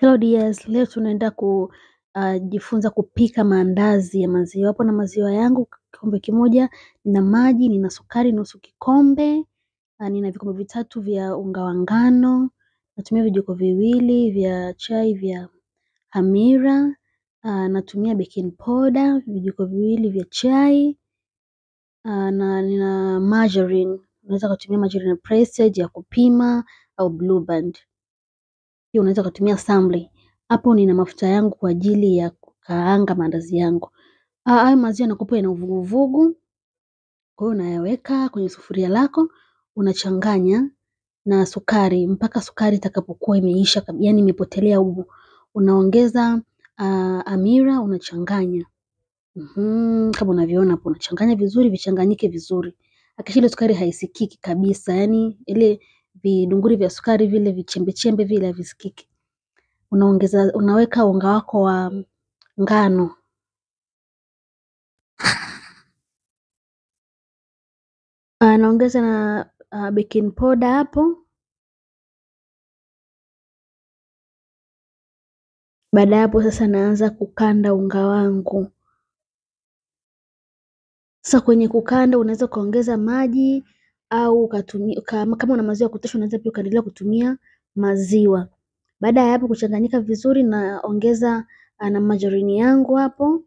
Hello dears, leo tunaenda kujifunza kupika maandazi ya maziwa. Hapo na maziwa yangu kikombe kimoja, nina maji, nina sukari nusu kikombe, nina vikombe vitatu vya unga wa ngano, natumia vijiko viwili vya chai vya hamira, natumia baking powder vijiko viwili vya chai, na nina margarine. Unaweza kutumia margarine pressed ya kupima au Blue Band. Pia unaweza kutumia samli. Hapo nina mafuta yangu kwa ajili ya kukaanga maandazi yangu. Hayo maziwa yanakuwa yana uvuguvugu. Kwa hiyo unayaweka kwenye sufuria lako, unachanganya na sukari mpaka sukari itakapokuwa imeisha, yani imepotelea uvu. Unaongeza hamira, unachanganya. Kama unavyoona hapo unachanganya vizuri, vichanganyike vizuri. Hakikisha ile sukari haisikiki kabisa, yani ile vidunguri vya sukari vile vichembe chembe vile havisikiki. Unaongeza, unaweka unga wako wa ngano. Naongeza na baking powder hapo. Baada ya hapo sasa naanza kukanda unga wangu. Sasa kwenye kukanda unaweza kuongeza maji au ukatumia kama una maziwa ya kutosha, unaweza pia ukaendelea kutumia maziwa. Baada ya hapo kuchanganyika vizuri, naongeza na margarine yangu hapo.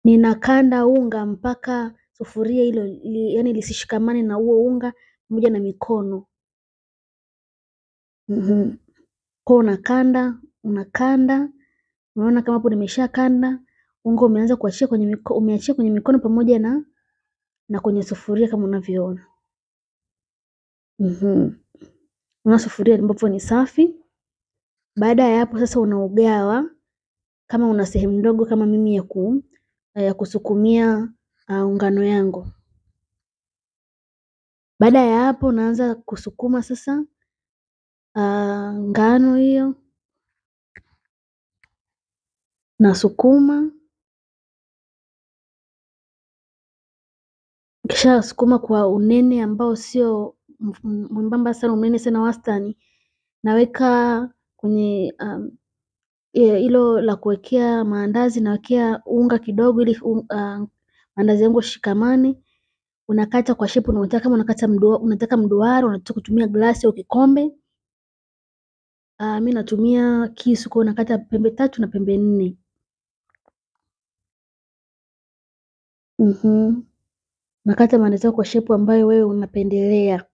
Ninakanda unga mpaka sufuria hilo yani lisishikamane na huo unga pamoja na mikono. Kwa unakanda, unakanda, unaona kama hapo nimeshakanda, unga umeanza kuachia kwenye mikono, umeachia kwenye mikono pamoja na kwenye sufuria kama unavyoona. Unaona sufuria ambapo ni safi. Baada ya hapo sasa unaugawa kama una sehemu ndogo kama mimi ya kusukumia ungano yangu. Baada ya hapo unaanza kusukuma sasa ngano hiyo. Nasukuma. Kisha sukuma kwa unene ambao sio mwembamba sana, unene sana wastani. Naweka kwenye hilo la kuwekea maandazi, nawekea unga kidogo ili maandazi yangu yashikamane. Unakata kwa shape unayotaka, kama unataka mduara, unataka kutumia glasi au kikombe. Mimi natumia kisu, kwa nakata pembe tatu na pembe nne. Nakata maandazi yako kwa shape ambayo wewe unapendelea.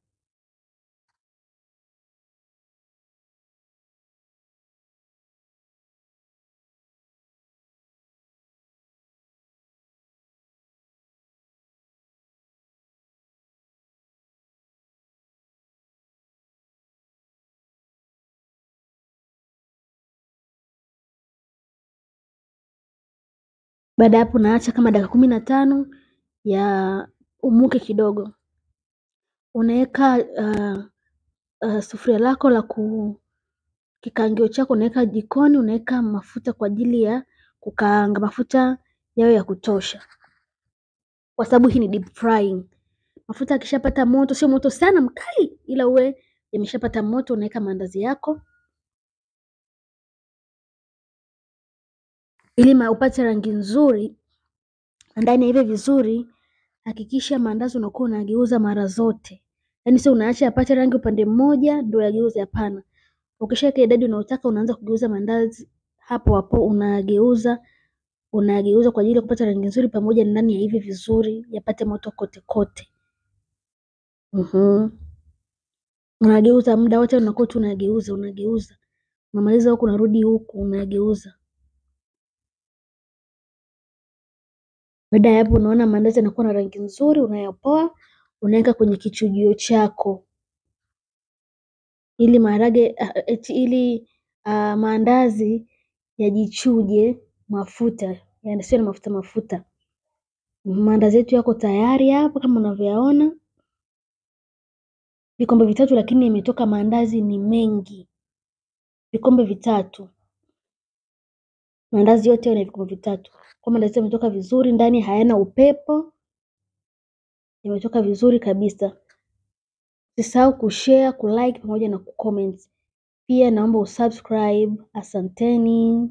Baada hapo naacha kama dakika 15 ya umuke kidogo. Unaweka sufuria lako la kikaangio chako, unaweka jikoni, unaweka mafuta kwa ajili ya kukaanga, mafuta yawe ya kutosha. Kwa sababu hii ni deep frying. Mafuta yakishapata moto, sio moto sana mkali, ila uwe yameshapata moto, unaweka maandazi yako ili upate rangi nzuri ndani yaive vizuri. Hakikisha maandazi unakuwa unageuza mara zote. Yaani sio unaacha yapate rangi upande mmoja ndio yageuze, hapana. Ukishaweka idadi unayotaka unaanza kugeuza maandazi hapo hapo, unageuza, unageuza kwa ajili ya kupata rangi nzuri pamoja na ndani yaive vizuri, yapate moto kote kote. Unageuza muda wote, unakuwa tu unageuza, unageuza. Unamaliza huku unarudi huku unageuza. Baada ya hapo unaona maandazi yanakuwa na rangi nzuri, unayapoa, unaweka kwenye kichujio chako. Ili maharage ili maandazi yajichuje mafuta, yani sio na mafuta mafuta. Maandazi yetu yako tayari hapo kama unavyoyaona. Vikombe vitatu, lakini imetoka maandazi ni mengi. Vikombe vitatu. Maandazi yote yana vikombe vitatu. Kwa maandazi yametoka vizuri, ndani hayana upepo. Yametoka vizuri kabisa. Usisahau kushare, kulike pamoja na kucomment. Pia naomba usubscribe. Asanteni.